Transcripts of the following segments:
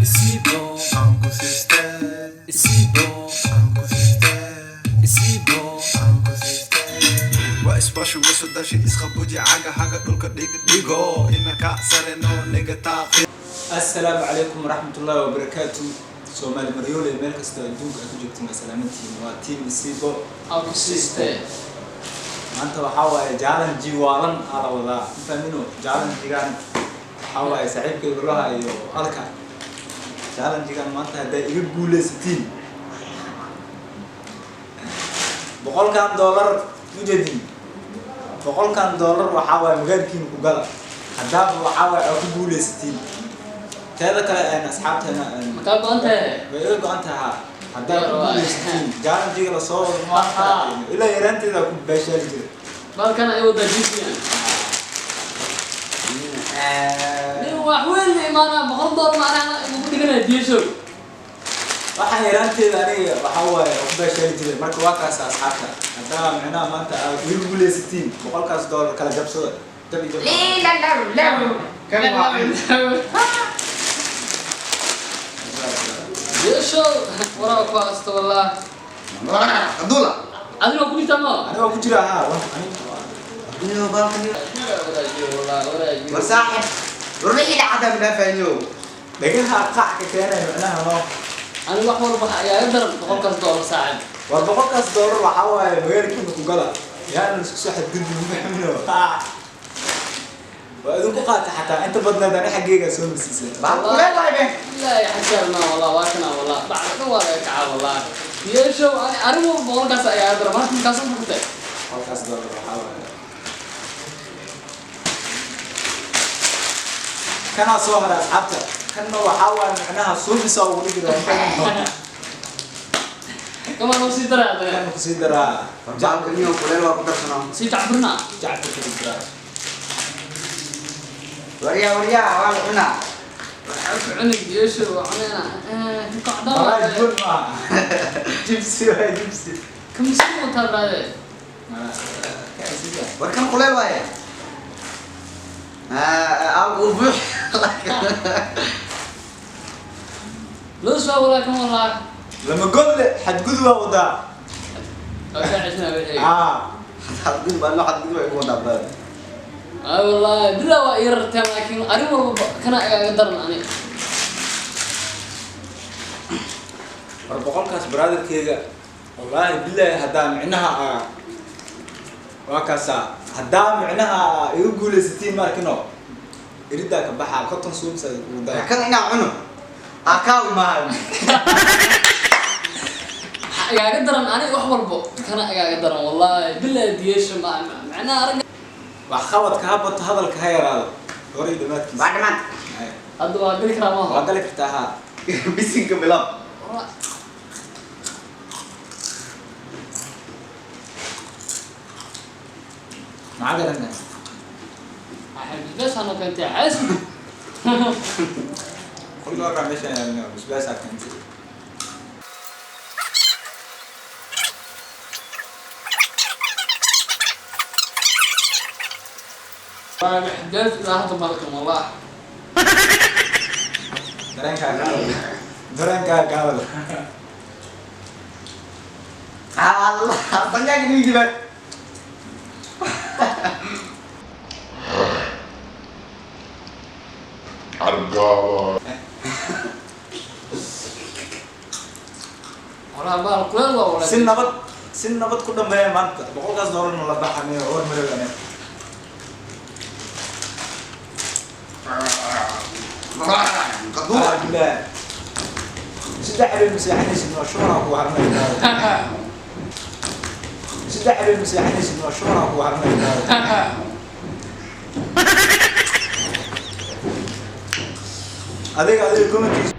Isibo, Uncle sister, Isibo, Uncle sister, Isibo. Uncle sister. Waa isbashu wasudashi isqabuji caga haga dhulka dhig dhigo ina ka sareno niga taaqi. Asalaamu calaykum waraxmatullaahi wabarakaatu. Soomaali maryoole, meel kastoo adduunka ay ku joogtiin, waa salaamantihiin. Waa team Isibo. Uncle sister. Maanta waxaa waaye challenge waalan aa la wadaa, mafahmino? Challenge-gan waxaa waaye saaxiibkay Golaha iyo Alka. Challenge-gan maanta hadday iga guuleysatiin, $100-kan ujeedin, $100-kan waxaa waaye magaalkiina ku gala haddaaba waxaa waaye aa ku guuleysatiin. Teeda kale asxaabteena Ma kaa go'an tahay? Way iga go'an tahaa haddaa ku guuleysatiin challenge-ga lasoo wado maanta. Ilaa yaraanteeda ku baashaali jiray. Balkan ay wada jifiyan. Nin wax weyn la imaanaa, $100 macnaha igu dhiganaya diisho. Waxaan yaraanteeda aniga waxaa waaye ku baashaali jiray. Marka waa kaas, asxaabta, haddaa micnaha maanta aad iga guuleysatiin, $100-kaas kala jabsada, jab iyo jab. Diisho waraa ku haysto wallah. Abdullah. Adiga ku jirtaa ma? Aniga waa ku jira haa, aniga Niyo balkan niyo. Wallah waraa. War saaxib. War wixii dhacda ma dhaafayo. Dhagaha qac ka keenay micnaha no. Ani wax walba ayaa iga daran $100-kaas saacad. War $100-kaas waxaa waaye magaalkiina ku gala, yaana isku soo xadgudbi, mafahmino? Waa idinku qaata xataa inta badneed ani xaggeyga soo masiisay. Bal kuleel waay be. لا يا حسين والله واكنا والله بعد ولا كعب والله يشو انا انا مو 100-kaas ayaa daran marka kaas ku tahay. $100-kaas waxaa waaye kanaa soo haray, asxaabta. Kanna waxaa waaye micnaha suufisa ugu dhigi doona. كمان هو سي daraa. Kana kusii daraa. War balkan niyo kuleel waa ku darsanaa. sii tacbirna. Jacfar ku daraa. Waryaa waryaa waa la cunaa. cunug yeesho cunena kacda. Wallahi bun maaha, jibsi waay, jibsi. Kamisi wata brother. War kan kuleel waaye. Ah, uu buux. loo soo walaa kan walaa. Lama godle xadgudub waa wadaa. Ka wixii. Aa. Xadgudub baa loo xadgudub ay ugu wadaa brother. Ay wallahi bila waa yararteen, laakiin arrin walba kana ayaa iga daran ani. War 100-kaas brotherkeyga, wallaahi bilaahi, haddaa micnaha aa waa kaasaa, haddaa micnaha iga guuleysatiin, maarkino iridaa ka baxaa 50 suubsa ugu dara. Kan inaan cuno. Ah, kaawi maaha. Waxaa igaaga daran ani wax walbo kana igaaga daran, wallahi bila diyeesho macnaha arag. Wax qabadka ha bato, hadalka ha yaraado, horay dhamaadkiisa. Waa dhamaad. Ay, Hadda waa geli karaa waa maaha? gali kartaa haa. Bisinka bilaab. Maxaa garanaa? Bes hano keentay xaasib. Qolka warkaa meeshaan yaalina basbaasaa keentay. Waa ilaa hadda malkan wallah. Dareenkaa kaadal, dareenkaa kaadal. Allah, sanjaa gini gibad. Argala. Wallah baal kuleel waa wallah. Si nabad, si nabad ku dhameeya maanta, $100-kaas la baxa miyo war marow ane. Qaduura. Bilaa 3 habeen maseexanaysid waa shubanaa kugu haranaya. 3 habeen maseexanaysid waa shubanaa kugu haranaya. Adiga commentiisa.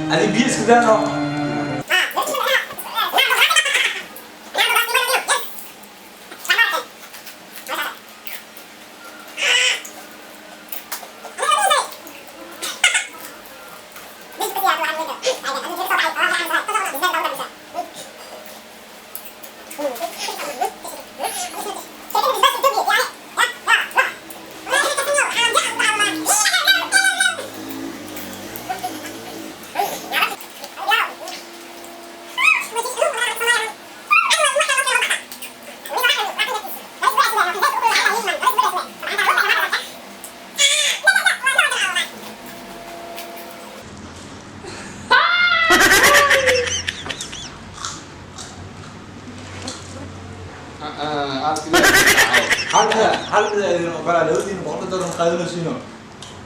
Adi biyo isku daano. Hal mid idin ogolaa, labadiina $100 qaadanaysiino.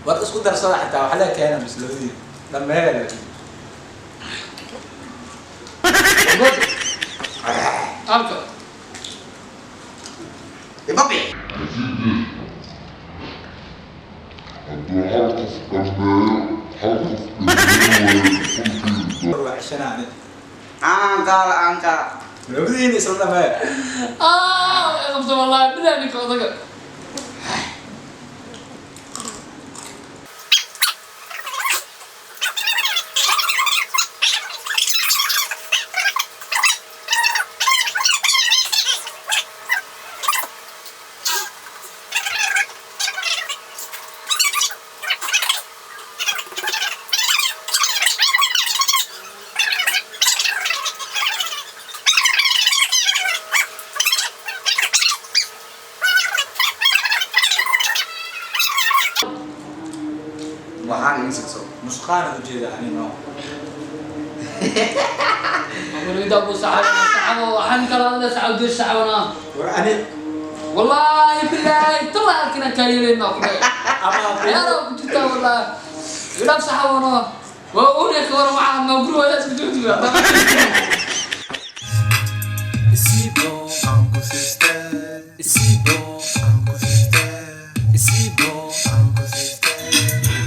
War isku darsada xitaa wax lee keena, bis labadiina dhameeya laakiin. Alka. Ibabi. Hadduu hal qof dhammeeyo, hal qof dhammeeyo waayo $100. War waa ceshanaa ani. Aanka aanka. Labadiina isla dhameeya. Ah, qabto wallahi bilahi ninka odaga. Waxaan idin sigso. Nusqaana ujeeda ani no. أريد أبو سحب سحب وحن كلام ده سحب دير سحبنا. War ani والله بالله طلع كنا كايلين نقول. Ama يا رب جبتها والله. يلعب سحبنا. وأقول يا أخي معاه مبروك ولا سجود. Isibo, Uncle Sister. Isibo, Uncle Sister. Isibo, Uncle Sister.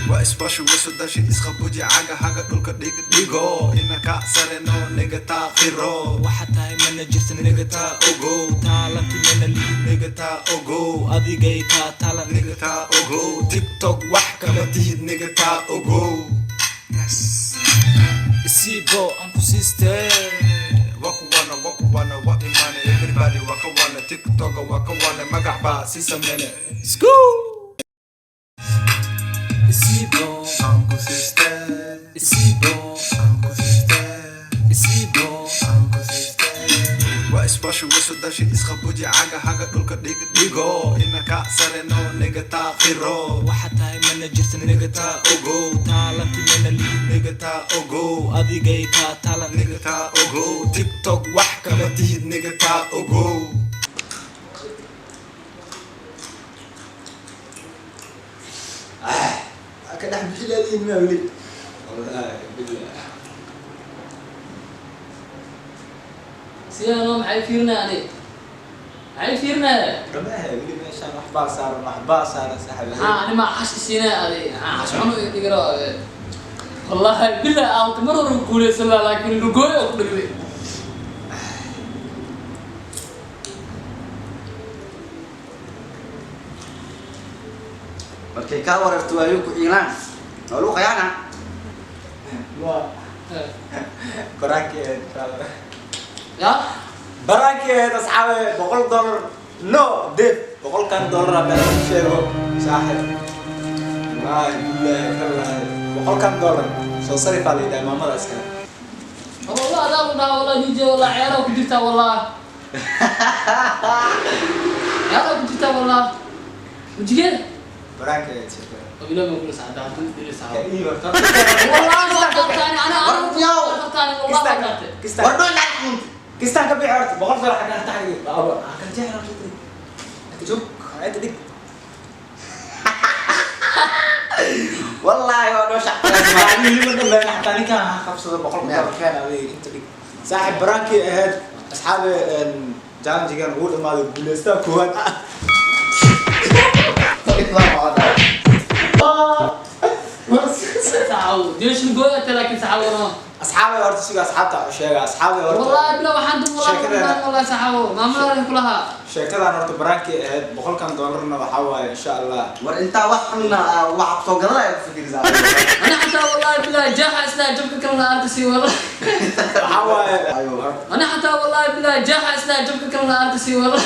Waa isbashi wasudashi isqabuji caga haga dhulka dhig dhigo ina ka sareno niga taaqiro. Waxa tahay mana jirta, Niga taa ogow. Taalanti mana liid. Niga taa ogow. Adigay kaa talan. Niga taa ogow. TikTok wax kama tihid, niga taa ogow. Yes. Isibo aan ku siistee. Wakuwana wakuwana wa imane, everybody wakawana, TikTok wakawana, magac baa si samene. Isibo. Uncle Sister. Isibo. Uncle Sister. Isibo. Uncle Sister. Waa isbashi wasudashi isqabuji caga haga dhulka dhig dhigo ina ka sareno niga taaqiro. Waxa tahay mana jirta, Niga taa ogow. Taalanti mana liid. Niga taa ogow. Adigay kaa talan. Niga taa ogow. TikTok wax kama tihid, niga taa ogow. Ka dhex bixi leedihiin maa weli, wallaahi billah. سيانو maxay fiirinaya ani? Maxay fiirinaya? Dhameehe weli, meeshaan waxbaa saaran, waxbaa saaran saaxiib. Maxaa ani ma xash siinaya adi? Maxaa xash cuno igara? Wallahi billahi aalka mar hore guuleysan lahaa, laakiin lugooy oo ku dhigday. Markay kaa wareerto waayo ku ciilaan. Waa lagu khiyaana. Waa baraankii ahayd, brother. Ya. Baraankii ahayd asxaabe, $100 no def, $100 haddaan ku sheego saaxib, wallaahi billahi tallaahi, $100 soo sarifaa la yidhaha maamada iskale. والله لا والله والله دي جي والله عيالها كنت والله عيالها كنت والله وجيت. Baraanka ahayd sheekada. طب لا ما اقول ساعة دي ساعة. Ii horta. والله ما قطعني انا انا ما قطعني والله ما قطعت. Kistaan. War dhul lacag kunti. Kistaan ka bixi horta, $100 xaggaan taxay baaba kan jeexna horta. Jug. Inta dhig. Wallaahi waa noo shacabka. Ani weli ma dhammaan xataa, ninkan ha qabsado $100 keen, adiga inta dhig saaxib. Baraankii ahayd asxaabe, challengegan ugu dhamaaday, guuleystaa koowaad. ساعة ليش نقول انت لكن ساعة ورا. Asxaabay horta suga, asxaabta u sheega asxaabay horta. والله بلا وحنت والله. شكراً. والله ساعة ما مر كلها. Sheekadan horta baraankii ahayd, $100-na waxaa waaye insha Allah. War intaa wax xunna wax soo gadanaya ku fikirsaa. انا حتى والله بلا جاحة اسلا جبك كلنا ارتسي والله. Waxaa waaye انا حتى والله بلا جاحة اسلا جبك كلنا ارتسي والله.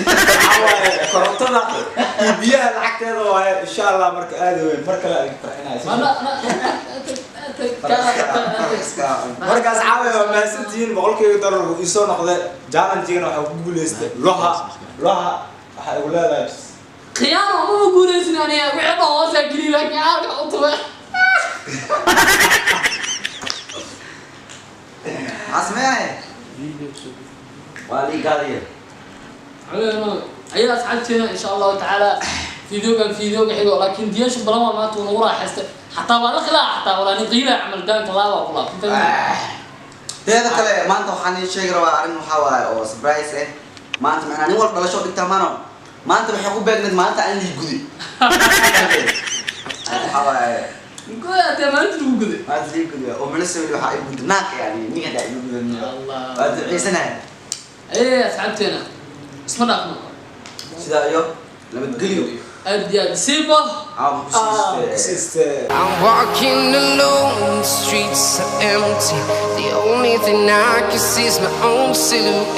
Waxaa waaye korontada iyo biyaha lacagteeda waaye insha Allah. Marka aada weyn mar kale adin farxinaya. انا انا Marka asxaabay waa mahadsantihiin, $100 wuu iisoo noqday, challenge-gana waxaa ku guuleystay loha. Loha waxaa igu leedahay خيانة مو بقول يعني وعبا واسع قليل لكن عارف اطلع. Maxaa sameeyahay? Waa lii gaadaya. Ayada asxaabteena, insha Allahu tacaala videogan videoga xigo, laakiin diyaasha balan waa maanta uu nagu raaxaystay, xataa waa la khilaa, xataa walaa nin qiila camal daanka laaba ku laab. Teeda kale, maanta waxaan ii sheegi rabaa arrin, waxaa waaye oo surprise eh. Maanta macnaa nin walba dhalasho dhigtaa mano, maanta waxay ku beegneed maanta aan lii gudi. Waxaa waaye Goya dee maalinta lagu guday. Maanta lii gudi oo malisa weli waxaa ii gudi naag, yani ninka daa ii gudan. Allah. Waa duceysanahay. Ee asxaabteena, isma dhaafno. Sidaa iyo nabadgelyo. Aad iyo aad siibo. Aan ku siistee. Siiste. I'm walking alone, the streets are empty. The only thing I can see is my own silhouette.